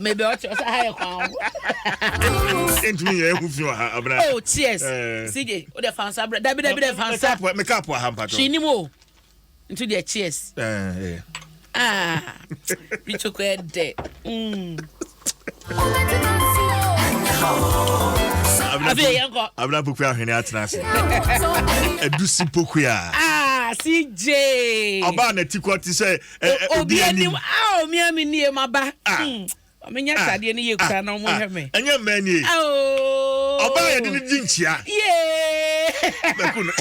Maybe ɔkyɛ ɔsɛ ha yɛ kwan ho. Ntumi yɛ ehu fi wɔ ha abira. Oh cheers. Eh. CJ o de fa nsa abira dabi dabi de fa nsa. Me cup wɔ ha mpatɔ. Hwee ni mu o. Nti deɛ cheers. Eh, eh. Ah, Richoko ɛdɛ. Mm. Afei yɛn kɔ. Abena Poku ahwene atena ase. Adusi Poku a. Ah, CJ. Ɔbaa na ti kɔ ti sɛ obi anim. Ah, omi ami nie ma ba. Ah. Hmm. Ɔmo nya ah. atadeɛ no yie kura ah. na ɔmo hwɛ me. Ɛnyɛ mmaa nie. Ɔbaa yɛde ne di nkyia. Yee. Bɛku no.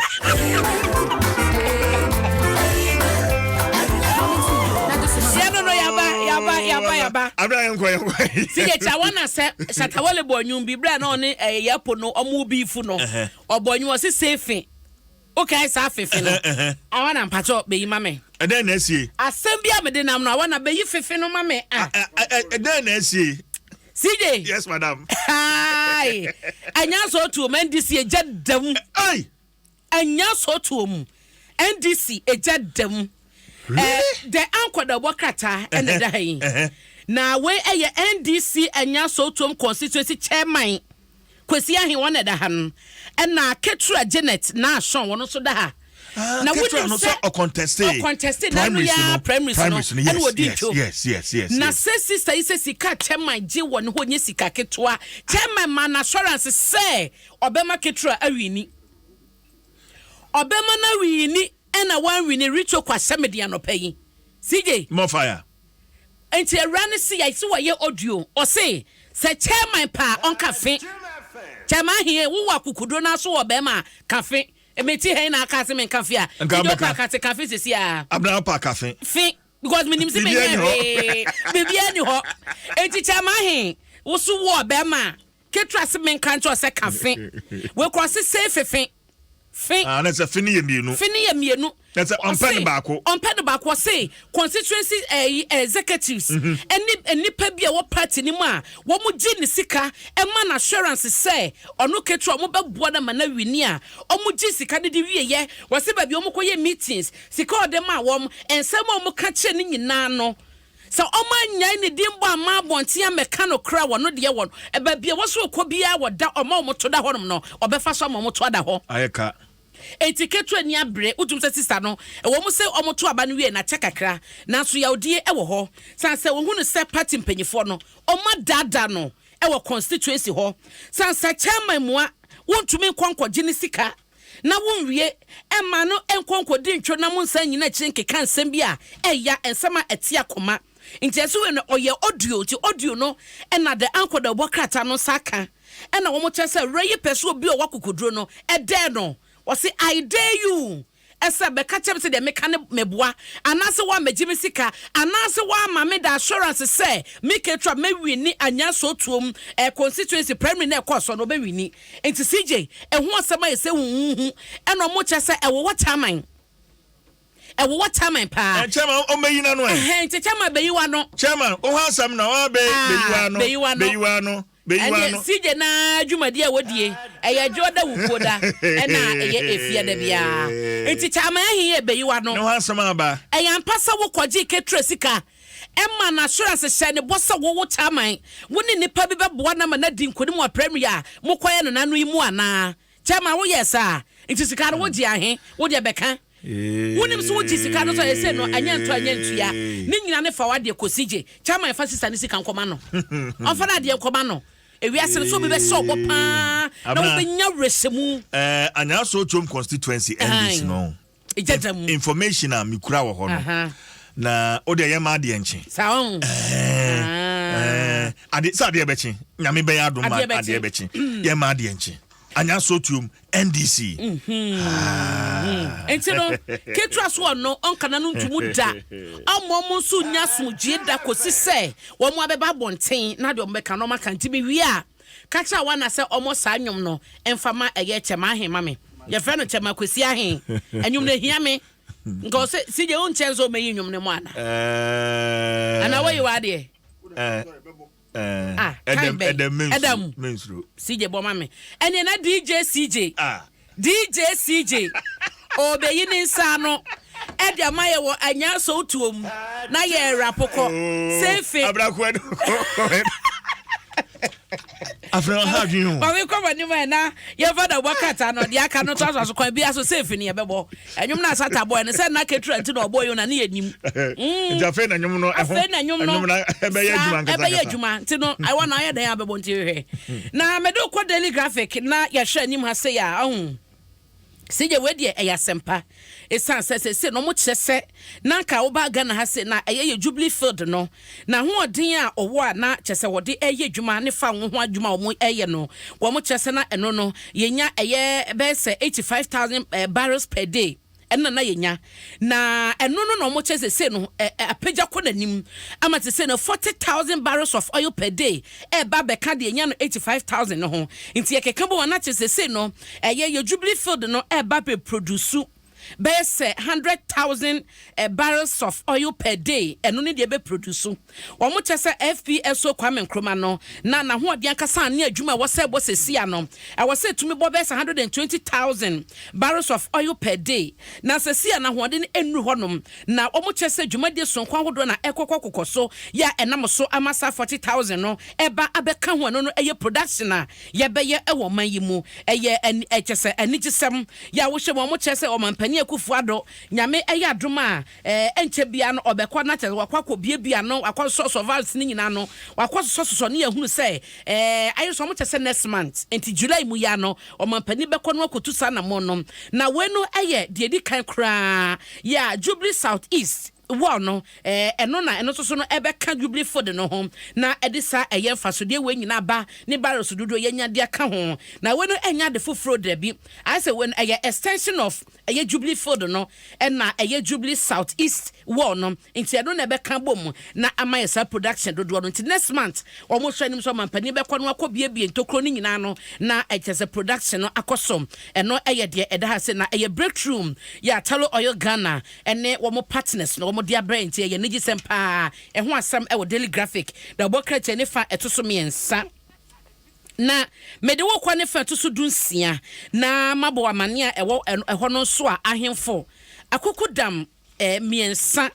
Yɛno no yaba yaba yaba yaba. Abira yɛn kɔ yɛn kɔ. Si yɛ kya wɔn na sɛ Shatawale bɔ nnwom bi bere a na ɔne ɛyɛ yɛpo no ɔmo bi fu no ɔbɔ nnwom ɔsi seefe. Wokae saa fefe no? Awana mpakyɛw beyi ma me. Ɛdɛn na asie? Asɛm bi a mede nam no, Awana beyi fefe no ma me ah. Ɛdɛn na asie? CJ. Yes madam. Hi. Anya sɛ otuo mu NDC egya da mu. Hey. Anya sɛ otuo mu NDC egya da mu. Really? Eh, the ankɔdabɔ krataa ɛna ɛda ha yi. Na wei ɛyɛ NDC Anya sɛ otuom constituency chairman. Kwesi Ahe wɔn na ɛda ha no ɛna Ketura Janet Naason wɔn nso da ha. Ah, na Ketura wonim no sɛ sɛ ɔkɔntɛste ɔkɔntɛste na ɛno yɛ primaries no ɛna ɔdi ntwo yes, yes, yes, na sɛ sista yi sɛ sika chairman gye wɔ ne hɔ nyɛ sika ketewa chairman ma no assurance sɛ ɔbɛma Ketura awini ɔbɛma no awini ɛna wanwini Rito Kwasɛmede anɔpa yi CJ More fire. Nti awura no se yɛse wɔyɛ audio ɔse sɛ chairman pɛ a ɔnka fe chairman ahee wowɔ akokoduro no aso wɔ bɛrima a ka fe mete hɛn na aka se menka fe a Nka nti wobɛka. ɔpa ka se ka fe sesi a Abena wopa ka fe. fe because menim se Biribiara menyɛ ni hɔ. hwee biribiara ni hɔ nti chairman ahee wo so wɔ bɛrima a ketewa se menka nkyerɛ sɛ ka fe wei kora ɔse se fefe Fe. Ah, na sɛ fe no yɛ mmienu. Fe no yɛ mmienu. Na sɛ ɔmpɛ no baako. Ɔmpɛ no baako. Ɔse constituency ɛyi eh, executives ɛne mm-hmm. nnipa bi a ɛwɔ party no mu a wɔn gye ne sika ɛma no assurance sɛ ɔno ketewa wɔn bɛboa no ma no awini a wɔn gye sika no de wie yɛ. Wɔse baabi wɔn kɔ yɛ meetings sika ɔde ma wɔn nsɛm a wɔn ka kyerɛ ne nyinaa no. Sɛ ɔmo annyae ne din bɔ amma abɔnten ammɛka nokorɛ a wɔno deɛ wɔ baabi a ɛwɔ sɛ ɔkɔ biara wɔda ɔma ɔmo to da hɔnom no ɔbɛfa so ama ɔmo to ada hɔ. Ayɛ ka. Enti ketewa ani abere, wotumi sɛ sista no, ɛwɔ mu sɛ ɔmo to aba no wiei no akyɛ kakra, nanso yawdie wɔ hɔ sane sɛ wɔhunu sɛ party mpanyinfoɔ no ɔmo adaadaa no wɔ constituency hɔ sane sɛ chairman mua wontumi nkɔ nkɔgye ne sika na wonwie mma no nkɔ nkɔdi ntwo na monsan nnyina akyire nkeka nsɛm bi a ɛya, nsɛm a ɛte akoma. Nti ɛso wei no ɔyɛ audio, nti audio no na the anchor da ɔbɔ krataa no nsa aka ɛna wɔn kyerɛ sɛ wura yi pɛ sɛ obi a ɔwɔ akokoduro no ɛdare no, ɔse I dare you ɛsɛ bɛka kyerɛ me sɛ deɛ meka no meboa anaasɛ woammɛgye me sika anaasɛ woamma me the assurance sɛ me ketewa mɛwini Anyaa-Sootuom eh, constituency primary no a ɛkɔɔ so no ɔbɛwini. Nti CJ, ɛho asɛm ayɛ sɛ huhuuhu ɛna ɔmo kyerɛ sɛ ɛwowɔ chairman. Ɛwowɔ chairman paa. Eh, chairman, ɔmmɛyi n'ano ɛ. Ɛhɛn, nti chairman bɛyi w'ano. Chairman, wo ho asɛm na ɔa bɛ, bɛyi w'ano. Bɛyi w'ano. Bɛyi w'ano. Bɛyi Ɛndeɛ w'ano. CJ naa dwumadie a wɔdie, ɛyɛ dwoɔ da wukuo da, ɛna ɛyɛ efie da biara. Nti chairman ahe yɛ bɛyi w'ano. Ne ho asɛm aba. Ɛyɛ ampa sɛ wo kɔgyee ketewa sika Ɛma no assurance hyɛ ne bɔ sɛ wo wo chairman, wo ne nnipa bi bɛboa no ama no adi nkonim wɔ primary a mokɔyɛ no n'ano yi mu anaa? Chairman woyɛɛ saa? Nti sika no wogye ahe? Wo deɛ bɛka. Wonim sɛ wogye sika no nso a ɛsei no ɛnyɛ ntɔ ɛnyɛ ntua. Ne nyina ne fa w'adeɛ kɔsi gye. Chairman fa sista no sika nkɔma no. Ɔmfa n'adeɛ nkɔma no. Ewiase no sɛ obi bɛhyɛ wo bɔ paa na wobɛnya awerɛhyɛmu. Ɛɛ Anyaa Sowutuom constituency NDC no. Egya mu. Information a mekura wɔ hɔ no. Na o deɛ yɛ ma adeɛ nkye. Saa ɔn. Ɛɛ ade sɛ adeɛ bɛkye nyame bɛyɛ adom ma adeɛ bɛkye yɛ ma adeɛ nkye. Anya so tuom NDC. Nti no ketewa so ɔno ɔnka n'ano ntumu da ɔmo ɔmo nso nya asomdwie da kɔsi sɛ wɔn abɛba abɔnten na deɛ ɔmo bɛka no ɔmo aka nti mewie a Ka kyerɛ Awana sɛ ɔmmɔ saa nnwom no mfa ma ɛyɛ Kyɛma Ahe ma me. Yɛfrɛ no Kyɛma Kwesi Ahe. Nnwom no ehia me. Nka ɔsɛ CJ wo nkyɛn sɛ ɔmɛyi nnwom no mu ana? Ana woyi w'adeɛ? Ah, time bɛn? Ɛdɛm. CJ bɔ ma me. Ɛneɛ na DJ CJ. Ah. DJ CJ ɔɔbɛyi ne nsa ano. Ɛde ama yɛ wɔ Anyaa Sowutuom na yɛ rapokɔ seefe. Abrako ɛde afei ɔha adwene o. Maame kɔ ma nim ɛ na yɛfa da bɔ krataa no deɛ aka no to aso aso kwan bi aso seefe ne yɛbɛbɔ ɛnwom no asata bɔ ɛno sɛ na ketura nti na ɔbɔ yi na ne yɛ nim. Nti afei na nwom no ɛho afei na nwom no ɛbɛyɛ adwuma nkasa ɛbɛyɛ adwuma nti no ɛwɔ na ayɛ dɛn abɛbɔ nti hwɛ na mede kɔ Daily Graphic na yɛhwɛ anim ha sɛ yɛ a ɔho. Sɛ wei deɛ ɛyɛ asɛmpa, ɛsiane sɛ seesei no wɔkyerɛ sɛ na anka woba Ghana ha sei na ɛyɛ yɛ Jubilee Field no, n'ahoɔden a ɔwɔ a na kyerɛ sɛ wɔde reyɛ adwuma ne fa ho adwuma a wɔreyɛ no, wɔkyerɛ sɛ na ɛno no yɛnya ɛyɛ bɛyɛ sɛ 85,000 barrels per day. Ɛno na na yɛnya. Na ɛno no na wɔkyerɛ sɛ seesei no apagya kɔ n'anim ama seesei no 40,000 barrels of oil per day ɛreba abɛka deɛ yɛnya no 85,000 no ho. Nti yɛkeka bom a na kyerɛ sɛ seesei no ɛyɛ yɛ Jubilee Field no ɛreba abɛproduce bɛyɛ sɛ 100,000 barrels of oil per day. Ɛno ne deɛ ɛbɛproduce. Wɔn kyerɛ sɛ FPSO Kwame Nkrumah no na n'ahoɔden ankasa ne adwuma a ɛwɔ sɛ ɛbɔ seesei ano. Ɛwɔ sɛ ɛtumi bɔ bɛyɛ sɛ 120,000 barrels of oil per day. Na seesei a n'ahoɔden no nnuru hɔnom. Na wɔn kyerɛ sɛ dwumadie sononko ahodoɔ na ɛkɔkɔ kokɔ so yɛ a ɛnam so ama saa 40,000 no ɛba abɛka ho. Ɛno no ɛyɛ production a yɛbɛyɛ ɛwɔ ɔman yi mu. Ɛyɛ ɛni ɛkyɛ sɛ anigyesɛm yɛ a wohyɛ mu. Wɔn kyerɛ sɛ Ɔmanpanin Akufo Addo, Nyame ɛyɛ adom a, ɛnkyɛ biara no ɔbɛkɔ na kyerɛ sɛ wakɔ akɔbuebue ano, wakɔ sosɔsosɔ valves no nyinaa ano, wakɔ sosɔsosɔ ne yɛahunu sɛ ayɛ sɛ wɔkyɛ sɛ next month, nti July mu yi ara no ɔmanpanin bɛkɔ na wakɔtu saa anammɔn no. Na wei no yɛ deɛ ɛdi kan koraa yɛ a Jubilee South East wall no, ɛno na ɛno nso so no ɛbɛka Jubilee Ford no ho na ɛde saa ɛyɛ mfasodeɛ wei nyinaa ba ne barrels dodoɔ yɛanya de aka ho. Na wei no ɛnyɛ ade foforɔ dabi, ayɛ sɛ wei no ɛyɛ extension of ɛyɛ Jubilee Field no na ɛyɛ Jubilee South East Wall no nti ɛno na ɛbɛka abom na ama yɛ saa production dodoɔ no nti next month wɔn hwɛ anim sɛ ɔmanpanin bɛkɔ no akɔ biebie ntokuro no nyinaa no na ɛkyɛ sɛ production no akɔ so. Ɛno ɛyɛ deɛ ɛda ha se na ɛyɛ breakthrough yɛ a Tullow Oil Ghana ɛne wɔn partners no wɔn de abrɛ nti ɛyɛ anigyesɛm paa. Ɛho asɛm ɛwɔ Daily Graphic na ɛbɔ krataa ne fa ɛto so mmiɛnsa. Na mede wo rekɔ ne fa a ɛto so dunsia, na mabɔ wo amanneɛ a ɛwɔ ɛhɔ no nso a ahemfo akukudam mmiɛnsa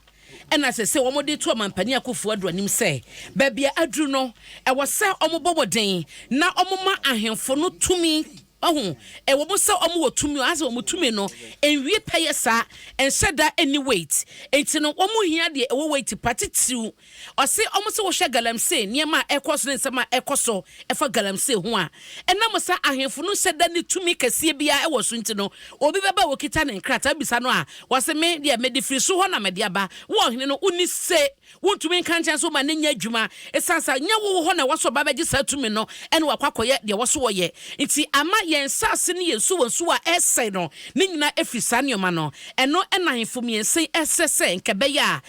na seesei wɔde reto Ɔmampanin Akuffo Addo anim sɛ baabi a aduru no, ɛwɔ sɛ wɔbɔ mmɔden na wɔma ahemfo no tumi. Wahu? Ɛwɔ mu sɛ wɔwɔ tumi, asɛ wɔn tumi no nwie pɛyɛ saa, ɛnhyɛ da nni weight. Enti no, wɔhia deɛ ɛwɔ weight pa titiriw. Ɔse ɔmo se wohwɛ galamsey nneɛma a ɛkɔ so ne nsɛm a ɛkɔ so ɛfa galamsey ho a, ɛnam sɛ ahemfo no nhyɛ da nni tumi kɛseɛ biara ɛwɔ so nti no, obi bɛba a okita ne nkrataa bisa no a, ɔse me deɛ mede firi soro hɔ na mede aba, wo ɔhene no wonni se wontumi nka nkyɛn sɛ woma no nyɛ adwuma ɛsiane sɛ nyɛ wo hɔ na ɛwɔ sɛ ɔba bɛgye saa tumi no ɛne wakɔ akɔyɛ deɛ ɛwɔ so wɔyɛ nti ama yɛn nsaase ne yɛn nsuwansuwa a ɛresɛe no ne nyinaa ɛfiri saa nneɛma no. Ɛno na ahemfo mmiɛnsa yi ɛsrɛ sɛ nka ɛbɛyɛ a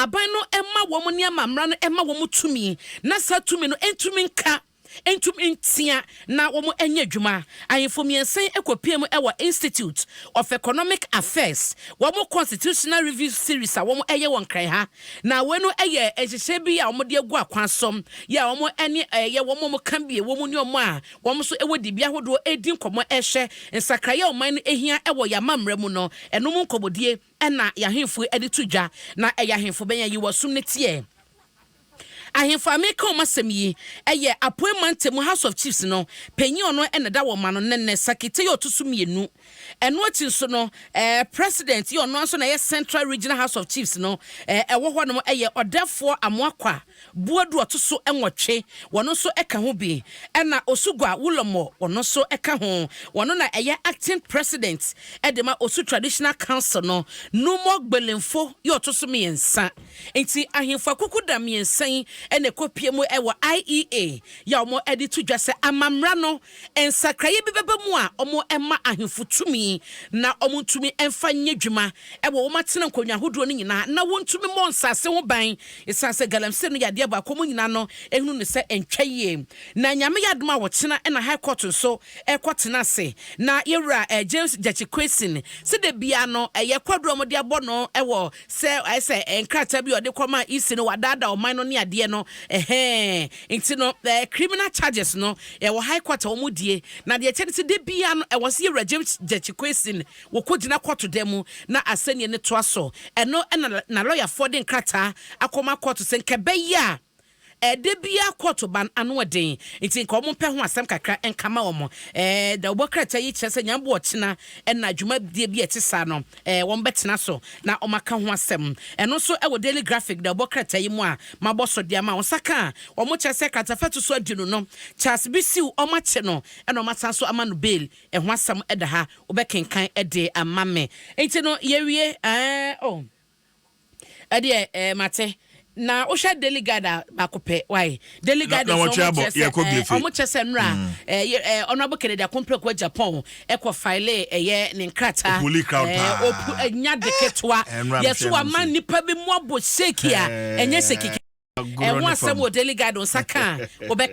Aban no mma wɔn nneɛma mmara no mma wɔn tumi na saa tumi no ntumi nka, ntumi ntea na wɔn nyɛ adwuma. Ahemfo mmiɛnsa yi kɔpue mu wɔ Institute of Economic Affairs wɔn Constitutional Review Series a wɔn yɛ wɔ Nkran ha. Na wei no yɛ nhyehyɛe bi a wɔde agu akwan so yɛ a wɔn ne ɛyɛ wɔn a wɔka bi wɔ mu ne wɔn a wɔn nso wɔ dibea ahodoɔ redi nkɔmmɔ rehwɛ nsakraeɛ a ɔman no hia wɔ yɛn amammerɛ mu no, ɛno mu nkɔmmɔdie. Ɛna y'ahenfo de to dwa, na ɛyɛ ahenfo bɛn a yi wɔ som no teɛ? Ahenfo a meka wɔn asɛm yi yɛ Apuei Mantam House of Chiefs no panyin a ɔno na ɛda wɔn ano nnɛ, Sakite yɛ ɔto so mmienu. Ɛno akyi nso no, President yɛ ɔno ara nso na ɛyɛ Central Regional House of Chiefs no, ɛwɔ hɔnom yɛ Ɔdɛfoɔ Amoakwa Boadu ɔto so nwɔtwe, wɔno nso ka ho bi. Ɛna Osugua Wulɔmɔ, wɔno nso ka ho. Wɔno na ɛyɛ acting president de ma Osu Traditional Council no. Numo Gbelenfo yɛ ɔto so mmiɛnsa. Nti ahemfo akukuda mmiɛnsa yi na ɛkɔpie mu wɔ IEA yɛ a wɔde to dwa sɛ amammra no nsakraeɛ bi bɛba mu a wɔmma ahemfo tumi na wɔntumi mfa nyɛ adwuma wɔ wɔn atena nkonnwa ahodoɔ no nyinaa na wɔntumi mmɔ nsase ho ban ɛsiane sɛ galamsey no yɛ adeɛ baako wɔn nyinaa no hunu no sɛ ɛntwa yie. Na Nyame yɛ adom a ɔkyena na High Court nso rekɔ tena ase na yɛwura James Gyakye Quayson sɛ da biara no ɛyɛ kwaduro a wɔde abɔ no wɔ sɛ ayɛ sɛ nkrataa bi a ɔde kɔmaa EC no wadaadaa ɔman no ne adeɛ no. no ɛhɛn. Nti no criminal charges no ɛwɔ High Court a wɔn die, na deɛ kyɛ ne sɛ de bia no ɛwɔ sɛ yɛwura James Gyakye Quayson wɔkɔ gyina kɔɔto dan mu na asɛnniɛ no toa so. Ɛno ɛna na lɔyafoɔ de nkrataa akɔma kɔɔto sɛ nkɛbɛyɛ a ɛde bia kɔɔto ban ano ɔden, nti nka wɔn mpɛ ho asɛm kakra nkama wɔn. Da wɔbɔ krataa yi kyerɛ sɛ nyambo ɔkyena ɛna dwumadie bi a ɛte saa no wɔn bɛtena so na wɔn aka ho asɛm. Ɛno nso ɛwɔ Daily Graphic da wɔbɔ krataa yi mu a mabɔ so deɛ ama wɔn nsa ka a wɔn kyerɛ sɛ krataa to so adi no Charles Bisiw, wɔn akye no ɛna wɔn asan so ama no bail. Ɛho asɛm ɛda ha, wɔbɛkenkan ɛde ama me. Nti no yɛwie oh, ɛdeɛ mate na wohwɛ Daily Guide a baako pɛ wae Daily Guide na nso wɔtwe ɔmo abɔ, kyerɛ sɛ, yɛkɔ Glefe. Ɔmo kyerɛ sɛ nnura Honourable Kennedy Akompreko Agyapong ɛkɔ file ɛyɛ ne nkrataa. Opuli crowd paa. Opu ɛnya de ketewa. Nnura yɛso mehwɛ no wama nso. Nipa bi mu abɔ shake a ɛnyɛ sɛ kike. Agorɔ Ɛho ne asɛm fam. wɔ Daily Guide nsa ka a wobɛka.